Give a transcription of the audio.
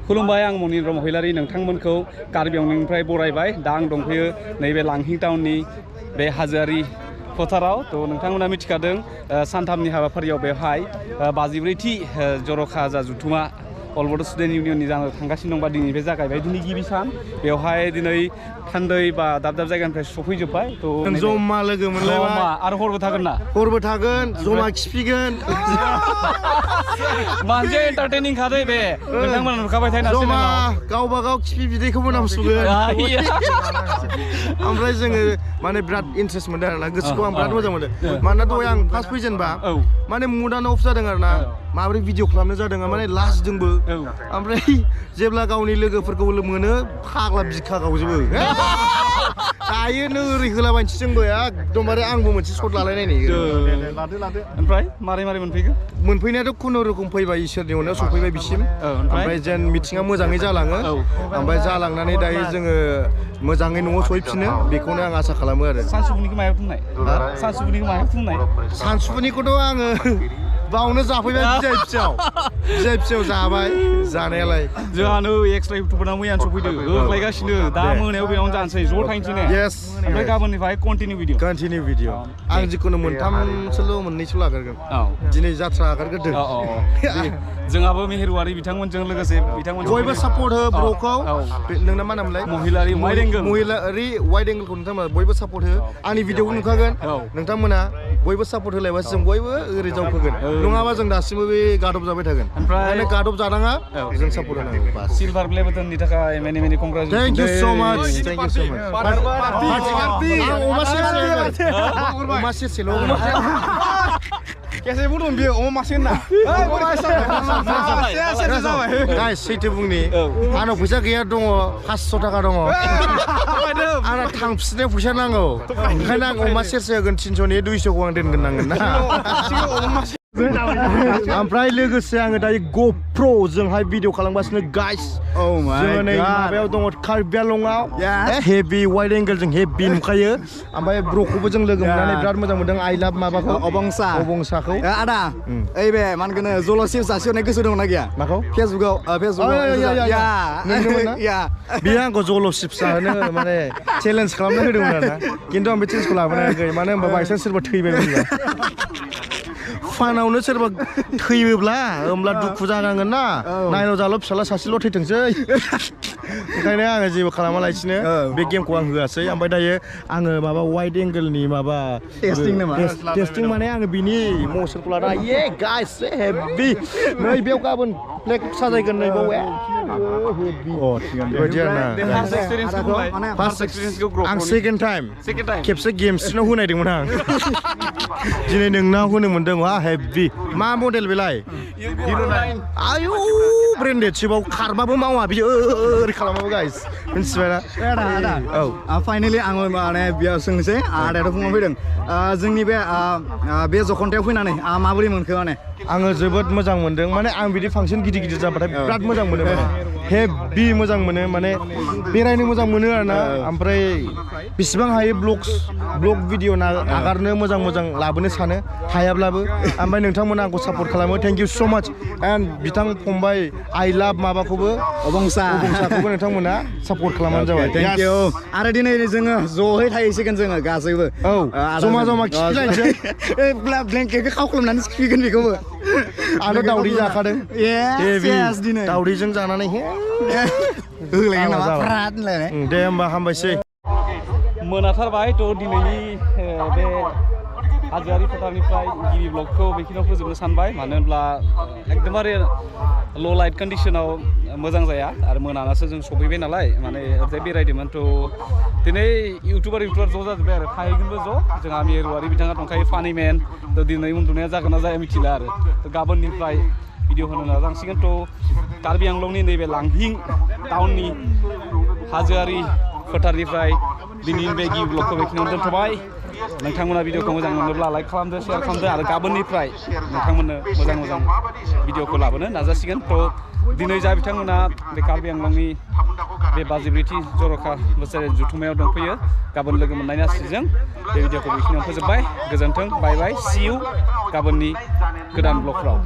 खुलुमबाय आं मनिन्द्र महिलारि नोंथांमोनखौ कार्बि आंलंनिफ्राय बरायबाय दा आं दंफैयो नैबे लांहिं टाउननि बे हाजोआरि फोथाराव तो नोंथांमोना मिथिखादों सानथामनि हाबाफारियाव बेवहाय 52थि जर'खा जा जुथुमा अल बड' स्टुडेन्ट इउनियननि जानो थांगासिनो दंबा दिनैनिफ्राय जागायबाय दिनै गिबि सान बेवहाय दिनै थान्दै बा दाब दाब जायगानिफ्राय सफैजोब्बाय तो जमा लोगो मोनलायबाय आरो हरबो थागोन ना हरबो थागोन जमा खिफिगोन मानसि एन्टारटेनिं खादे बे नोंथांमोना नुखाबाय थायो ना जमा गावबा गाव खिफि बिदैखौबो नामसुगोन ओमफ्राय जोङो माने बिराद इन्ट्रेस्ट मोनदों आरोना गोसोखौ आं बिराद मोजां मोनदों मानोना दहाय आं फार्स्ट फैजेनबा माने मुडानो अफ जादों आरोना माबोरै भिडिअ खालामनो जादों माने लास्टजोंबो ओमफ्राय जेब्ला गावनि लोगोफोरखौ मोनो फाग्ला बिखा गावजोबो दायो नों ओरै होलाबायनोसै जोंबो एकदमबारे आंबो मोनसे शट लालायनायनि लादो ओमफ्राय मारै मोनफैगोन मोनफैनायाथ' खुनुरुखुम फैबाय इसोरनि अननायाव सफैबाय बिसिम ओमफ्राय जेन मिथिङा मोजाङै जालाङो ओमफ्राय जालांनानै दायो जोङो मोजाङै न'आव सहैफिनो बेखौनो आं आसा खालामो आरो सानसुफुनिखौ मायाव बुंनाय सानसुफुनिखौथ' आङो बावनो जाफैबाय बिजाय फिसायाव जाबाय जानायालाय जोंहानो एक्सट्रा इउटुबारना मैयानो सफैदो होख्लायगासिनो दा मोनायाव बेयावनो जानोसै ज' थांसै ने येस ओमफ्राय गाबोननिफ्राय कन्टिनिउ भिडिअ आं जिखुनु मोननैसोल' आगारगोन दिनै जात्रा आगारगोरदों जोंहाबो मेहेरवारि बिथांमोनजों लोगोसे बिथांमोन बयबो सापर्ट हो ब्र'खौ नोंना मा नामलाय महिलारि वाइड एंगोलखौ नोंथांमोना बयबो सापर्ट हो आंनि भिडिअखौ नुखागोन नोंथांमोना बयबो सापर्ट होलायबासो जों बयबो ओरै जावफोगोन नङाबा जों दासिमबो बे गादब जाबाय थागोन ओमफ्राय गादब जानाङा जों सापर्ट होनांगौ बास सिलभार प्ले बाटननि थाखाय मेनि कंग्रेचुलेसन थैंक इउ सो माच अमा सेरसेल' कैसे बुंदों बियो अमा मासे होनना गाइस सैथो बुंनि आंनाव फैसा गैया दङ 500 थाखा दङ आंना थांफिननायाव फैसा नांगौ ओंखायनो आं अमा सेरसे होगोन 300नि 200खौ आं दोनगोन नांगोन ना ओमफ्राय लोगोसे आङो दायो गप्र जोंहाय भिडिअ खालामगासिनो गाइस जोङो नै माबायाव दङ कार्बि आंलंआव हेभि वाइड एंगल जों हेभि नुखायो ओमफ्राय ब्र'खौबो जों लोगो मोननानै बिराद मोजां मोनदों आइ लाभ माबाखौ अबंसाखौ आदा ओइ बे मा होनगोन जल' सिप जासिहरनाय गोसो दंना गैया माखौ फेसबुकाव बियो आंखौ जल' सिप जाहोनो माने चेलेन्ज खालामना होदोंमोन आरोना खिन्थु आं बे चेलेन्जखौ लाबोनायाखै मानो होनबा बायसान्स सोरबा थैबायमोनबा फानावनो सोरबा थैयोब्ला होमब्ला दुखु जानांगोन ना नायल' जाल' फिसाला सासेल' थैथोंसै ओंखायनो आङो जेबो खालामालासिनो बे गेमखौ आं होआसै ओमफ्राय दायो आङो माबा वाइड एंगोलनि माबा टेस्टिं माने आङो बिनि मसनखौ लादा ये गाइस हेभि नै बेयाव गाबोन फ्लेग साजायगोन नै बाव आं सेकेन्ड टाइम खेबसे गेमसिनाव होनायदोंमोन आं दिनै नोंनाव होनो मोनदों वा हेभि मा मडेल बेलाय आयु ब्रेन्डेडसिबाव खारबाबो मावा बियो ओरै खालामाबो गाइस मिथिबायना फाइनेलि आङो माने बेयाव सोंसै आदायाथ' फुङाव फैदों जोंनि बे जखन्थायाव फैनानै माबोरै मोनखो माने आङो जोबोद मोजां मोनदों माने आं बिदि फांसन गिदिर जाबाथाय बिराद मोजां मोनो माने हेभि मोजां मोनो माने बेरायनो मोजां मोनो आरोना ओमफ्राय बेसेबां हायो ब्लग भिडिअ नागारनो मोजां लाबोनो सानो हायाब्लाबो ओमफ्राय नोंथांमोना आंखौ सापर्ट खालामो थेंक इउ सो माच एन्ड बिथां फंबाय आइ लाभ माबाखौबो अबंसाखौबो नोंथांमोना सापर्ट खालामबानो जाबाय थेंक इउ आरो दिनै जोङो ज'है थाहैसिगोन जोङो गासैबो जमा खिफिलायनोसै ब्लेंकेटखौ खावख्लुमनानै खिफिगोन बेखौबो आंथ' दावदै जाखादों दावदैजों जानानै दे होमबा हामबायसै मोनाथारबाय थ' दिनैनि बे हाजोआरि फोथारनिफ्राय गिबि ब्लगखौ बेखिनियाव फोजोबनो सानबाय मानो होनब्ला एकदमबारे ल' लाइट कन्डिसनाव मोजां जाया आरो मोनानासो जों सफैबाय नालाय माने ओरैजाय बेरायदोंमोन थ' दिनै इउटुबार ज' जाजोब्बाय आरो थाहैगोनबो ज' जोंहा मेहेरवारि बिथाङा दंखायो फानि मेन थ' दिनै उन्दुनाया जागोन ना जाया मिथिला आरो थ' गाबोननिफ्राय भिडिअ होनो नाजांसिगोन थ' कार्बि आंलंनि नैबे लांहिं टाउननि हाजोआरि फोथारनिफ्राय दिनैनि बे गिबि ब्लगखौ बेखिनियावनो दोनथ'बाय नोंथांमोना भिडिअखौ मोजां मोनोब्ला लाइक खालामदो शेयार खालामदो आरो गाबोननिफ्राय नोंथांमोननो मोजां भिडिअखौ लाबोनो नाजासिगोन थ' दिनै जा बिथांमोना बे कार्बि आंलंनि बे 52थि जर'खा बोसोरारि जुथुमायाव दंफैयो गाबोन लोगो मोननायनि आसिजों बे भिडिअखौ बेखिनियाव फोजोबबाय गोजोन्थों बाय बाय सि इउ गाबोननि गोदान ब्लगफ्राव